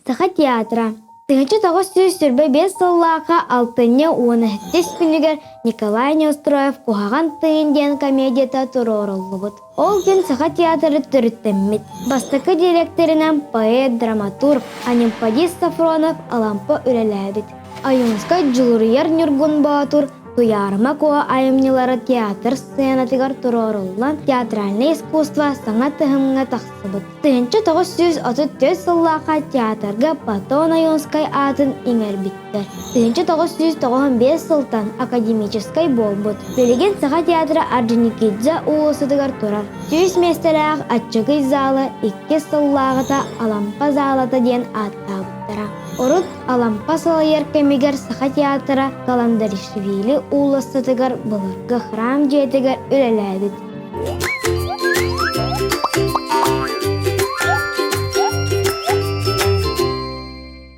Саха театра 1925 сыллаахха алтынньы уон сэттис күнүгэр Николай Неустроев «Куһаҕан тыын» диэн комедията туруоруллубут. Ол күн Саха театра төрүттэммит. Бастакы дириэктэринэн поэт, драматург Анемподист Софронов Алампа үлэлээбит. Ойуунскай Дьулуруйар Ньургун Боотур Туйаарыма Куо айымньылара театр сценатыгар туруоруллан театральнай искусство саҥа таһымҥа тахсыбыт. 1934 сыллаахха театрга Платон Ойуунскай аатын иҥэрбиттэр. 1995 сылтан академическай буолбут. Билигин Саха театра Орджоникидзе уулуссатыгар турар. 100 миэстэлээх аччыгый зала иккис сыллааҕыта Алампа залата диэн ааттаабыттара. Урут Алампа салайар кэмигэр Саха театра Каландаришвили уулуссатыгар былыргы храм дьиэтигэр үлэлээбит.